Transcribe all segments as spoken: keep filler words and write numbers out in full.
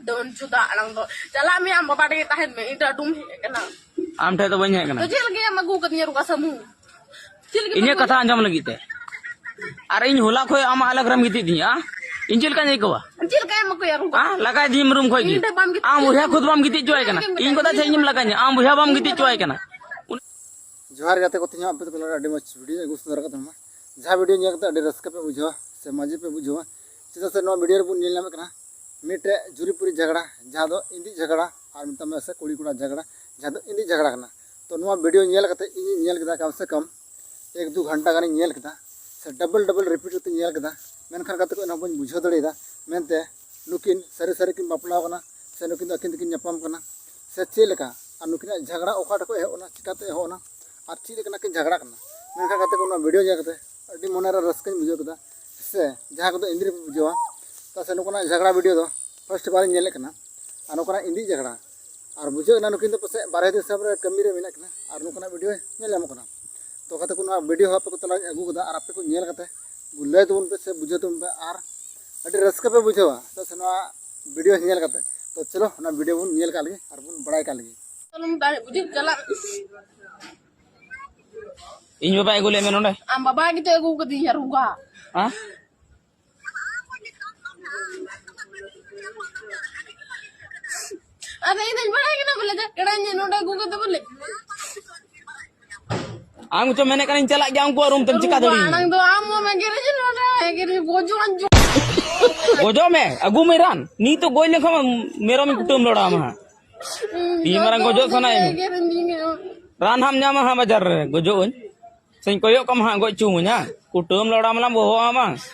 ᱫᱚ ᱩᱱ ᱡᱩᱫᱟ ᱟᱲᱟᱝ ᱫᱚ᱾ ᱪᱟᱞᱟᱜ ᱢᱮ, ᱟᱢ ᱵᱟᱵᱟ ᱴᱷᱮᱱ ᱜᱮ ᱛᱟᱦᱮᱱ ᱢᱮ, ᱤᱧ ᱫᱚ ᱟᱹᱰᱩᱢ ᱦᱮᱡ ᱟᱠᱟᱱᱟ᱾ ᱟᱢ ᱴᱷᱮᱱ ᱫᱚ ᱵᱟᱹᱧ ᱦᱮᱡ ᱟᱠᱟᱱᱟ᱾ ᱛᱚ ᱪᱮᱫ ᱞᱟᱹᱜᱤᱫ ᱮᱢ ᱟᱹᱜᱩ ᱟᱠᱟᱫᱤᱧᱟ ᱨᱩᱜᱟ ᱥᱟᱹᱢᱩ? ᱪᱮᱫ ᱞᱟᱹᱜᱤᱫ ᱤᱧᱟᱹᱜ ᱠᱟᱛᱷᱟ ᱟᱸᱡᱚᱢ ᱞᱟᱹᱜᱤᱫ ᱛᱮ᱾ ᱟᱨ ᱤᱧ ᱦᱚᱞᱟ ᱠᱷᱚᱱ ᱟᱢᱟᱜ ᱟᱞᱟᱜᱽ ᱨᱮᱢ ᱜᱤᱛᱤᱡ ᱫᱤᱧᱟ, ᱟ? ᱤᱧ ᱪᱮᱫ ᱞᱮᱠᱟᱧ ᱟᱹᱭᱠᱟᱹᱣᱟ? ᱪᱮᱫ ᱞᱮᱠᱟ ᱮᱢ ᱟᱹᱭᱠᱟᱹᱣᱟ ᱨᱩᱜᱟ? ᱟ? ᱞᱟᱜᱟᱭ ᱫᱤᱧ ᱨᱩᱢ ᱠᱷᱚᱱ ᱜᱮ᱾ ᱤᱧ ᱴᱷᱮᱱ ᱵᱟᱢ ᱜᱤᱛᱤᱡ ᱟᱢ ᱵᱚᱭᱦᱟ ᱠᱷᱩᱫ ᱵᱟᱢ ᱜᱤᱛᱤᱡ ᱦᱚᱪᱚᱣᱟᱭ ᱠᱟᱱᱟ᱾ ᱤᱧ ᱠᱚᱫᱟ ᱪᱮᱫ ᱤᱧ ᱞᱟᱜᱟᱧᱟ? ᱟᱢ ᱵᱚᱭᱦᱟ ᱵᱟᱢ ᱜᱤᱛᱤᱡ ᱦᱚᱪᱚᱣᱟᱭ ᱠᱟᱱᱟ᱾ ᱡᱚᱦᱟᱨ ᱜᱟᱛᱮ ᱠᱚ, ᱛᱮᱦᱮᱧ ᱟᱯᱮ ᱫᱚᱯᱮ ᱞᱟᱜᱟ ᱟᱹᱰᱤ ᱢᱚᱡᱽ ᱵᱷᱤᱰᱤᱭᱳ ᱟᱹᱜᱩ ᱥᱚᱫᱚᱨ ᱟᱠᱟᱫ ᱛᱟᱵᱚᱱᱟ᱾ ᱡᱟᱦᱟᱸ ᱵᱷᱤᱰᱤᱭᱳ ᱧᱮᱞ ᱠᱟᱛᱮ ᱟᱹᱰᱤ ᱨᱟᱹᱥᱠᱟᱹ ᱯᱮ ᱵᱩᱡᱷᱟᱹᱣᱟ ᱥᱮ ᱢᱚᱡᱽ ᱯᱮ ᱵᱩᱡᱷᱟᱹᱣᱟ, ᱪᱮᱫᱟᱜ ᱥᱮ ᱱᱚᱣᱟ ᱵᱷᱤᱰᱤᱭᱳ ᱨᱮᱵᱚᱱ ᱧᱮᱞ ᱧᱟᱢᱮᱫ ᱠᱟᱱᱟ ᱢᱤᱫᱴᱮᱡ ᱡᱩᱨᱤᱯᱩᱨᱤ ᱡᱷᱟᱜᱽᱲᱟ, ᱡᱟᱦᱟᱸ ᱫᱚ ᱤᱸᱫᱤᱡ ᱡᱷᱟᱜᱽᱲᱟ, ᱟᱨ ᱢᱮᱛᱟᱜ ᱢᱮ ᱥᱮ ᱠᱩᱲᱤ ᱠᱚᱲᱟ ᱡᱷᱟᱜᱽᱲᱟ, ᱡᱟᱦᱟᱸ ᱫᱚ ᱤᱸᱫᱤᱡ ᱡᱷᱟᱜᱽᱲᱟ ᱠᱟᱱᱟ᱾ ᱛᱚ ᱱᱚᱣᱟ ᱵᱷᱤᱰᱤᱭᱳ ᱧᱮᱞ ᱠᱟᱛᱮ ᱤᱧᱤᱧ ᱧᱮᱞ ᱠᱮᱫᱟ, ᱠᱚᱢ ᱥᱮ ᱠᱚᱢ ᱮᱠ ᱫᱩ ᱜᱷᱚᱱᱴᱟ ᱜᱟᱱᱤᱧ ᱧᱮᱞ ᱠᱮᱫᱟ, ᱥᱮ ᱰᱚᱵᱚᱞ ᱰᱚᱵᱚᱞ ᱨᱤᱯᱤᱴ ᱠᱟᱛᱮ ᱧᱮᱞ ᱠᱮᱫᱟ, ᱢᱮᱱᱠᱷᱟᱱ ᱜᱟᱛᱮ ᱠᱚ ᱮᱱᱦᱚᱸ ᱵᱟᱹᱧ ᱵᱩᱡᱷᱟᱹᱣ ᱫᱟᱲᱮᱭᱟᱫᱟ ᱢᱮᱱᱛᱮ ᱱᱩᱠᱤᱱ ᱥᱟᱹᱨᱤ ᱥᱟᱹᱨᱤ ᱠᱤᱱ ᱵᱟᱯᱞᱟ ᱟᱠᱟᱱᱟ ᱥᱮ ᱱᱩᱠᱤᱱ ᱫᱚ ᱟᱹᱠᱤᱱ ᱛᱮᱠᱤᱱ ᱧᱟᱯᱟᱢ ᱠᱟᱱᱟ ᱥᱮ ᱪᱮᱫ ᱞᱮᱠᱟ, ᱟᱨ ᱱᱩᱠᱤᱱᱟᱜ ᱡᱷᱟᱜᱽᱲᱟ ᱚᱠᱟ ᱴᱷᱮᱱ ᱠᱷᱚᱱ ᱮᱦᱚᱵ ᱮᱱᱟ, ᱪᱤᱠᱟᱛᱮ ᱮᱦᱚᱵ ᱮᱱᱟ, ᱟᱨ ᱪᱮᱫ ᱞᱮᱠᱟᱱᱟᱜ ᱠᱤᱱ ᱡᱷᱟᱜᱽᱲᱟᱜ ᱠᱟᱱᱟ᱾ ᱢᱮᱱᱠᱷᱟᱱ ᱜᱟᱛᱮ ᱠᱚ, ᱱᱚᱣᱟ ᱵᱷᱤᱰᱤᱭᱳ ᱧᱮᱞ ᱠᱟᱛᱮ ᱟᱹᱰᱤ ᱢᱚᱱᱮᱨᱮ ᱨᱟᱹᱥᱠᱟᱹᱧ ᱵᱩᱡᱷᱟᱹᱣ ᱠᱮᱫᱟ, ᱥᱮ ᱡᱟᱦᱟᱸ ᱠᱚᱫᱚ ᱤᱱᱫᱤᱨᱤ ᱯᱮ ᱵᱩᱡᱷᱟᱹᱣᱟ᱾ ᱪᱮᱫᱟᱜ ᱥᱮ ᱱᱩᱠᱩᱱᱟᱜ ᱡᱷᱟᱜᱽᱲᱟ ᱵᱷᱤᱰᱤᱭᱳ ᱫᱚ ᱯᱷᱟᱥᱴ ᱵᱟᱨᱤᱧ ᱧᱮᱞᱮᱫ ᱠᱟᱱᱟ, ᱟᱨ ᱱᱩᱠᱩᱱᱟᱜ ᱤᱸᱫᱤᱡ ᱡᱷᱟᱜᱽᱲᱟ᱾ ᱟᱨ ᱵᱩᱡᱷᱟᱹᱜ ᱠᱟᱱᱟ ᱱᱩᱠᱤᱱ ᱫᱚ ᱯᱟᱥᱮᱡ ᱵᱟᱨᱦᱮ ᱫᱤᱥᱚᱢ ᱨᱮ ᱠᱟᱹᱢᱤ ᱨᱮ ᱢᱮᱱᱟᱜ ᱠᱤᱱᱟ, ᱟᱨ ᱱᱩᱠᱩᱱᱟᱜ ᱵᱷᱤᱰᱤᱭᱳ ᱧᱮᱞ ᱧᱟᱢᱚᱜ ᱠᱟᱱᱟ᱾ ᱛᱚ ᱜᱟᱛᱮ ᱠᱚ, ᱱᱚᱣᱟ ᱵᱷᱤᱰᱤᱭᱳ ᱦᱚᱸ ᱟᱯᱮ ᱠᱚ ᱛᱟᱞᱟᱧ ᱟᱹᱜᱩ ᱠᱟᱫᱟ, ᱟᱨ ᱟᱯᱮ ᱠᱚ ᱧᱮᱞ ᱠᱟᱛᱮ ᱞᱟᱹᱭ ᱛᱟᱵᱚᱱ ᱯᱮ ᱥᱮ ᱵᱩᱡᱷᱟᱹᱣ ᱛᱟᱵᱚᱱ ᱯᱮ, ᱟᱨ ᱟᱹᱰᱤ ᱨᱟᱹᱥᱠᱟᱹ ᱯᱮ ᱵᱩᱡᱷᱟᱹᱣᱟ᱾ ᱪᱮᱫᱟᱜ ᱥᱮ ᱱᱚᱣᱟ ᱵᱷᱤᱰᱤᱭᱳ ᱧᱮᱞ ᱠᱟᱛᱮ, ᱛᱚ ᱪᱚᱞᱚ ᱚᱱᱟ ᱵᱷᱤᱰᱤᱭᱳ ᱵᱚᱱ ᱧᱮᱞ ᱠᱟᱜ ᱞᱮᱜᱮ ᱟᱨ ᱵᱚᱱ ᱵᱟᱲᱟᱭ ᱠᱟᱜ ᱞᱮᱜᱮ᱾ ᱪᱚᱞᱚ ᱵᱟᱭ ᱵᱩᱡᱷᱟᱹᱜ ᱪᱟᱞᱟᱜ᱾ ᱤᱧ ᱵᱟᱵᱟᱭ ᱟᱹᱜᱩ ᱞᱮᱫ ᱢᱮ ᱱᱚᱰᱮ? ᱟᱢ ᱵᱟᱵᱟ ᱜᱮᱛᱚ ᱟᱹᱜᱩ ᱠᱟᱫᱤᱧᱟ ᱨᱩᱜᱟ᱾ ᱦᱮᱸ? ᱟᱫᱚ ᱤᱧ ᱫᱚᱧ ᱵᱟᱲᱟᱭ ᱠᱟᱱᱟ ᱵᱚᱞᱮ ᱡᱟᱠᱲᱟᱧ ᱱᱚᱰᱮ ᱟᱹᱜᱩ ᱠᱟᱫᱟ ᱵᱚᱞᱮ᱾ ᱟᱢ ᱜᱮᱪᱚ ᱢᱮᱱᱮᱫ ᱠᱟᱱᱟᱧ ᱪᱟᱞᱟᱜ ᱜᱮᱭᱟ, ᱩᱱᱠᱩᱣᱟᱜ ᱨᱩᱢ ᱛᱮᱢ ᱪᱤᱠᱟ ᱫᱟᱲᱮᱭᱟᱹᱧᱟ? ᱟᱲᱟᱝ ᱫᱚ ᱟᱢ ᱦᱚᱸᱢ ᱮᱜᱮᱨᱤᱧᱟ ᱱᱚᱰᱮ, ᱮᱜᱮᱨᱤᱧ ᱜᱚᱡᱚᱜ ᱟᱹᱧ᱾ ᱜᱚᱡᱚᱜ ᱢᱮ, ᱟᱹᱜᱩ ᱢᱮ ᱨᱟᱱ᱾ ᱱᱤᱛᱚᱜ ᱜᱚᱡ ᱞᱮᱱᱠᱷᱟᱱ ᱢᱮᱨᱚᱢᱤᱧ ᱠᱩᱴᱟᱹᱢ ᱞᱟᱲᱟᱣᱟᱢᱟ ᱦᱟᱸᱜ᱾ ᱤᱧ ᱢᱟᱨᱟᱝ ᱜᱚᱡᱚᱜ ᱥᱟᱱᱟᱭᱮᱫ ᱢᱮ᱾ ᱮᱜᱮᱨᱤᱧ᱾ ᱨᱟᱱ ᱦᱟᱸᱜ ᱧᱟᱢᱟ ᱦᱟᱸᱜ ᱵᱟᱡᱟᱨ ᱨᱮ, ᱜᱚᱡᱚᱜ ᱟᱹᱧ᱾ ᱥᱮᱧ ᱠᱚᱭᱚᱜ ᱠᱟᱢᱟ ᱦᱟᱸᱜ, ᱜᱚᱡ ᱦᱚᱪᱚ ᱟᱹᱢᱟᱹᱧ ᱦᱟᱸᱜ᱾ ᱠᱩᱴᱟᱹᱢ ᱞᱟᱲᱟᱣ ᱢᱟᱞᱟᱝ ᱵᱚᱦᱚᱜ ᱟᱢᱟ,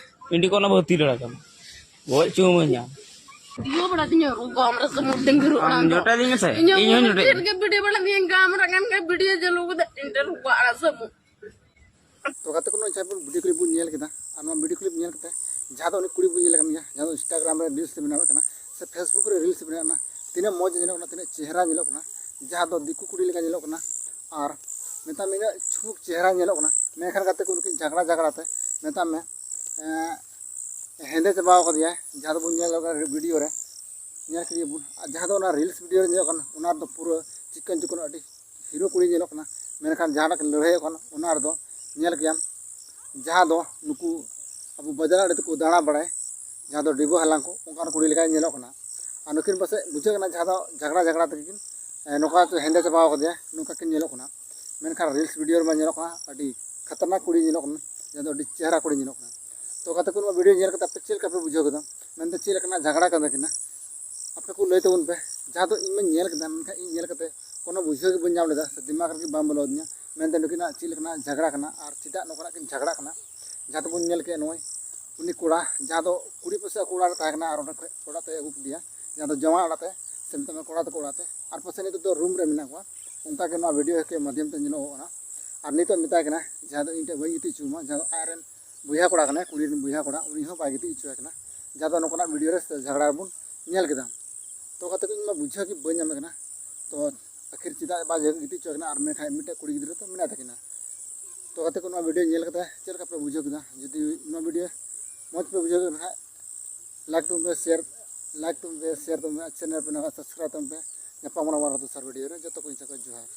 ᱯᱤᱸᱰᱤ ᱠᱚ ᱚᱱᱟ ᱵᱷᱟᱹᱛᱤ ᱞᱟᱲᱟ ᱠᱟᱢᱟ᱾ ᱜᱚᱡ ᱦᱚᱪᱚ ᱟᱹᱢᱟᱹᱧ ᱦᱟᱸᱜ᱾ ᱤᱭᱟᱹ ᱵᱟᱲᱟ ᱫᱤᱧᱟ ᱨᱩᱜᱟ ᱟᱢ ᱨᱮ ᱥᱩᱢᱩᱝ ᱰᱟᱹᱝᱨᱤ ᱟᱢ ᱚᱲᱟᱜ ᱫᱚ᱾ ᱡᱚᱴᱮᱫ ᱤᱧ ᱢᱮᱥᱮ, ᱤᱧ ᱦᱚᱸ ᱤᱧ ᱦᱚᱸᱧ ᱢᱩᱨᱩᱠ ᱡᱚᱴᱮᱫ ᱪᱮᱫ ᱢᱮᱭᱟ᱾ ᱜᱮ ᱵᱤᱰᱤ ᱵᱟᱲᱟ ᱫᱤᱭᱟᱹᱧ ᱜᱟᱢ ᱨᱟᱜᱟᱱ ᱜᱮ ᱵᱤᱰᱤ ᱡᱟᱹᱞᱩ ᱠᱟᱫᱟ ᱤᱧ ᱴᱷᱮᱱ ᱨᱩᱜᱟ ᱟᱲᱟᱜ ᱥᱩᱢᱩᱝ᱾ ᱛᱚ ᱜᱟᱛᱮ ᱠᱚ, ᱱᱚᱜᱼᱚᱭ ᱡᱟᱦᱟᱸ ᱵᱚᱱ ᱵᱷᱤᱰᱤᱭᱳ ᱠᱞᱤᱯ ᱵᱚᱱ ᱧᱮᱞ ᱠᱮᱫᱟ, ᱟᱨ ᱱᱚᱣᱟ ᱵᱷᱤᱰᱤᱭᱳ ᱠᱞᱤᱯ ᱧᱮᱞ ᱠᱟᱛᱮ ᱡᱟᱦᱟᱸ ᱫᱚ ᱩᱱᱤ ᱠᱩᱲᱤ ᱵᱚᱱ ᱧᱮᱞ ᱠᱟᱱ ᱜᱮᱭᱟ, ᱡᱟᱦᱟᱸ ᱫᱚ ᱤᱱᱥᱴᱟᱜᱨᱟᱢ ᱨᱮ ᱨᱤᱞᱥ ᱵᱮᱱᱟᱣᱮᱫ ᱠᱟᱱᱟ ᱥᱮ ᱯᱷᱮᱥᱵᱩᱠ ᱨᱮ ᱨᱤᱞᱥ ᱵᱮᱱᱟᱣᱮᱫ ᱠᱟᱱᱟ, ᱛᱤᱱᱟᱹᱜ ᱢᱚᱡᱽ ᱧᱮᱞᱚᱜ ᱠᱟᱱᱟ, ᱛᱤᱱᱟᱹᱜ ᱪᱮᱦᱨᱟ ᱧᱮᱞᱚᱜ ᱠᱟᱱᱟ, ᱡᱟᱦᱟᱸ ᱫᱚ ᱫᱤᱠᱩ ᱠᱩᱲᱤ ᱞᱮᱠᱟ ᱧᱮᱞᱚᱜ ᱠᱟᱱᱟ᱾ ᱟᱨ ᱢᱮᱛᱟᱜ ᱢᱮ ᱤᱱᱟᱹᱜ ᱪᱷᱩᱢᱩᱠ ᱪᱮᱦᱨᱟ ᱧᱮᱞᱚᱜ ᱠᱟᱱᱟ, ᱢᱮᱱᱠᱷᱟᱱ ᱜᱟᱛᱮ ᱠᱚ ᱩᱱᱠᱤᱱ ᱡᱷᱟᱜᱽᱲᱟ ᱡᱷᱟᱜᱽᱲᱟ ᱛᱮ ᱢᱮᱛᱟᱜ ᱢᱮ, ᱮᱸ, ᱦᱮᱸᱫᱮ ᱪᱟᱵᱟᱣ ᱠᱟᱫᱮᱭᱟᱭ, ᱡᱟᱦᱟᱸ ᱫᱚᱵᱚᱱ ᱧᱮᱞ ᱠᱟᱱᱟ ᱵᱷᱤᱰᱤᱭᱳ ᱨᱮ᱾ ᱧᱮᱞ ᱠᱮᱫᱮᱭᱟᱵᱚᱱ᱾ ᱟᱨ ᱡᱟᱦᱟᱸ ᱫᱚ ᱚᱱᱟ ᱨᱤᱞᱥ ᱵᱷᱤᱰᱤᱭᱳ ᱨᱮ ᱧᱮᱞᱚᱜ ᱠᱟᱱᱟ, ᱚᱱᱟ ᱨᱮᱫᱚ ᱯᱩᱨᱟᱹ ᱪᱤᱠᱚᱱ ᱪᱤᱠᱚᱱ ᱟᱹᱰᱤ ᱦᱤᱨᱳ ᱠᱩᱲᱤ ᱧᱮᱞᱚᱜ ᱠᱟᱱᱟ᱾ ᱢᱮᱱᱠᱷᱟᱱ ᱡᱟᱦᱟᱸᱴᱟᱜ ᱠᱤᱱ ᱞᱟᱹᱲᱦᱟᱹᱭᱚᱜ ᱠᱟᱱᱟ, ᱚᱱᱟ ᱨᱮᱫᱚ ᱧᱮᱞ ᱠᱮᱭᱟᱢ, ᱡᱟᱦᱟᱸ ᱫᱚ ᱱᱩᱠᱩ ᱟᱵᱚ ᱵᱟᱡᱟᱨ ᱟᱲᱮ ᱛᱮᱠᱚ ᱫᱟᱬᱟ ᱵᱟᱲᱟᱭ, ᱡᱟᱦᱟᱸ ᱫᱚ ᱰᱤᱵᱟᱹ ᱦᱟᱞᱟᱝ ᱠᱚ, ᱚᱱᱠᱟᱱ ᱠᱩᱲᱤ ᱞᱮᱠᱟᱭ ᱧᱮᱞᱚᱜ ᱠᱟᱱᱟ᱾ ᱟᱨ ᱱᱩᱠᱤᱱ ᱯᱟᱥᱮᱡ ᱵᱩᱡᱷᱟᱹᱜ ᱠᱟᱱᱟ, ᱡᱟᱦᱟᱸ ᱫᱚ ᱡᱷᱟᱜᱽᱲᱟ ᱡᱷᱟᱜᱽᱲᱟ ᱛᱮᱜᱮ ᱠᱤᱱ, ᱮ, ᱱᱚᱝᱠᱟ ᱠᱚ ᱦᱮᱸᱫᱮ ᱪᱟᱵᱟ ᱟᱠᱟᱫᱮᱭᱟ, ᱱᱚᱝᱠᱟ ᱠᱤᱱ ᱧᱮᱞᱚᱜ ᱠᱟᱱᱟ᱾ ᱢᱮᱱᱠᱷᱟᱱ ᱨᱤᱞᱥ ᱵᱷᱤᱰᱤᱭᱳ ᱨᱮᱢᱟ ᱧᱮᱞᱚᱜ ᱠᱟᱱᱟ ᱟᱹᱰᱤ ᱠᱷᱟᱛᱟᱨᱱᱟᱠ ᱠᱩᱲᱤ ᱧᱮᱞᱚᱜ ᱠᱟᱱᱟ, ᱡᱟᱦᱟᱸ ᱫᱚ ᱟᱹᱰᱤ ᱪᱮᱦᱨᱟ ᱠᱩᱲᱤ ᱧᱮᱞᱚᱜ ᱠᱟᱱᱟ᱾ ᱛᱚ ᱜᱟᱛᱮ ᱠᱚ, ᱱᱚᱣᱟ ᱵᱷᱤᱰᱤᱭᱳ ᱧᱮᱞ ᱠᱟᱛᱮ ᱟᱯᱮ ᱪᱮᱫ ᱞᱮᱠᱟ ᱯᱮ ᱵᱩᱡᱷᱟᱹᱣ ᱠᱮᱫᱟ? ᱢᱮᱱᱫᱚ ᱪᱮᱫ ᱞᱮᱠᱟᱱᱟᱜ ᱡᱷᱟᱜᱽᱲᱟ ᱠᱟᱱ ᱛᱟᱹᱠᱤᱱᱟ? ᱟᱯᱮ ᱠᱚ ᱞᱟᱹᱭ ᱛᱟᱵᱚᱱ ᱯᱮ᱾ ᱡᱟᱦᱟᱸ ᱫᱚ ᱤᱧ ᱢᱟᱧ ᱧᱮᱞ ᱠᱮᱫᱟ, ᱢᱮᱱᱠᱷᱟᱱ ᱤᱧ ᱧᱮᱞ ᱠᱟᱛᱮ ᱠᱳᱱᱳ ᱵᱩᱡᱷᱟᱹᱣ ᱜᱮ ᱵᱟᱹᱧ ᱧᱟᱢ ᱞᱮᱫᱟ, ᱥᱮ ᱫᱤᱢᱟᱜᱽ ᱨᱮᱜᱮ ᱵᱟᱝ ᱵᱚᱞᱚ ᱟᱹᱫᱤᱧᱟ᱾ ᱢᱮᱱᱛᱮ ᱱᱩᱠᱤᱱᱟᱜ ᱪᱮᱫ ᱞᱮᱠᱟᱱᱟᱜ ᱡᱷᱟᱜᱽᱲᱟ ᱠᱟᱱᱟ ᱟᱨ ᱪᱮᱫᱟᱜ ᱱᱚᱝᱠᱟᱱᱟᱜ ᱠᱤᱱ ᱡᱷᱟᱜᱽᱲᱟᱜ ᱠᱟᱱᱟ? ᱡᱟᱦᱟᱸ ᱫᱚᱵᱚᱱ ᱧᱮᱞ ᱠᱮᱫ, ᱱᱚᱜᱼᱚᱭ ᱩᱱᱤ ᱠᱚᱲᱟ, ᱡᱟᱦᱟᱸ ᱫᱚ ᱠᱩᱲᱤ ᱯᱟᱥᱮ ᱟᱠᱚ ᱚᱲᱟᱜ ᱨᱮ ᱛᱟᱦᱮᱸ ᱠᱟᱱᱟ ᱟᱨ ᱚᱸᱰᱮ ᱠᱷᱚᱱ ᱚᱲᱟᱜ ᱛᱮ ᱟᱹᱜᱩ ᱠᱮᱫᱮᱭᱟ, ᱡᱟᱦᱟᱸ ᱫᱚ ᱡᱟᱶᱟᱭ ᱚᱲᱟᱜ ᱛᱮ, ᱥᱮ ᱢᱮᱛᱟᱜ ᱢᱮ ᱠᱚᱲᱟ ᱛᱟᱠᱚ ᱚᱲᱟᱜ ᱛᱮ, ᱟᱨ ᱯᱟᱥᱮ ᱱᱤᱛᱚᱜ ᱫᱚ ᱨᱩᱢ ᱨᱮ ᱢᱮᱱᱟᱜ ᱠᱚᱣᱟ᱾ ᱚᱱᱠᱟ ᱜᱮ ᱱᱚᱣᱟ ᱵᱷᱤᱰᱤᱭᱳ ᱠᱮ ᱢᱟᱫᱽᱫᱷᱚᱢ ᱛᱮ ᱧᱮᱞᱚᱜᱚᱜ ᱠᱟᱱᱟ᱾ ᱟᱨ ᱱᱤᱛᱚᱜ ᱢᱮᱛᱟᱭ ᱠᱟᱱᱟ, ᱡᱟᱦᱟᱸ ᱫᱚ ᱤᱧ ᱴᱷᱮᱱ ᱵᱟᱹᱧ ᱜᱤᱛᱤᱡ ᱦᱚᱪᱚ ᱟᱢᱟ, ᱡᱟᱦᱟᱸ ᱫᱚ ᱟᱡ ᱨᱮᱱ ᱵᱚᱭᱦᱟ ᱠᱚᱲᱟ ᱠᱟᱱᱟᱭ, ᱠᱩᱲᱤ ᱨᱮᱱ ᱵᱚᱭᱦᱟ ᱠᱚᱲᱟ, ᱩᱱᱤ ᱦᱚᱸ ᱵᱟᱭ ᱜᱤᱛᱤᱡ ᱦᱚᱪᱚᱣᱟᱭ ᱠᱟᱱᱟ᱾ ᱡᱟᱦᱟᱸ ᱫᱚ ᱱᱚᱝᱠᱟᱱᱟᱜ ᱵᱷᱤᱰᱤᱭᱳ ᱨᱮ ᱥᱮ ᱡᱷᱟᱜᱽᱲᱟ ᱨᱮᱵᱚᱱ ᱧᱮᱞ ᱠᱮᱫᱟ᱾ ᱛᱚ ᱜᱟᱛᱮ ᱠᱚ, ᱤᱧ ᱢᱟ ᱵᱩᱡᱷᱟᱹᱣ ᱜᱮ ᱵᱟᱹᱧ ᱧᱟᱢᱮᱫ ᱠᱟᱱᱟ᱾ ᱛᱚ ᱟᱹᱠᱷᱤᱨ ᱪᱮᱫᱟᱜ ᱵᱟᱭ ᱜᱤᱛᱤᱡ ᱦᱚᱪᱚ ᱠᱟᱱᱟ? ᱟᱨ ᱢᱮᱱᱠᱷᱟᱱ ᱢᱤᱫᱴᱮᱡ ᱠᱩᱲᱤ ᱜᱤᱫᱽᱨᱟᱹ ᱛᱚ ᱢᱮᱱᱟᱭ ᱛᱟᱹᱠᱤᱱᱟ᱾ ᱛᱚ ᱜᱟᱛᱮ ᱠᱚ, ᱱᱚᱣᱟ ᱵᱷᱤᱰᱤᱭᱳ ᱧᱮᱞ ᱠᱟᱛᱮ ᱪᱮᱫ ᱞᱮᱠᱟ ᱯᱮ ᱵᱩᱡᱷᱟᱹᱣ ᱠᱮᱫᱟ? ᱡᱩᱫᱤ ᱱᱚᱣᱟ ᱵᱷᱤᱰᱤᱭᱳ ᱢᱚᱡᱽ ᱯᱮ ᱵᱩᱡᱷᱟᱹᱣ ᱠᱮᱫ ᱠᱷᱟᱱ, ᱞᱟᱭᱤᱠ ᱛᱟᱵᱚᱱ ᱯᱮ, ᱥᱮᱭᱟᱨ, ᱞᱟᱭᱤᱠ ᱛᱟᱵᱚᱱ ᱯᱮ, ᱥᱮᱭᱟᱨ ᱛᱟᱵᱚᱱ ᱯᱮ, ᱟᱨ ᱪᱮᱱᱮᱞ ᱯᱮ ᱱᱟᱣᱟ ᱥᱟᱵᱥᱠᱨᱟᱭᱤᱵ ᱛᱟᱵᱚᱱ ᱯᱮ᱾ ᱧᱟᱯᱟᱢ ᱟᱵᱚᱱ ᱟᱨᱦᱚᱸ ᱫᱚᱥᱟᱨ ᱵᱷᱤᱰᱤᱭᱳ ᱨᱮ᱾ ᱡᱚᱛᱚ ᱠᱚ ᱤᱧ ᱥᱮᱫ ᱠᱷᱚᱱ ᱡᱚᱦᱟᱨ᱾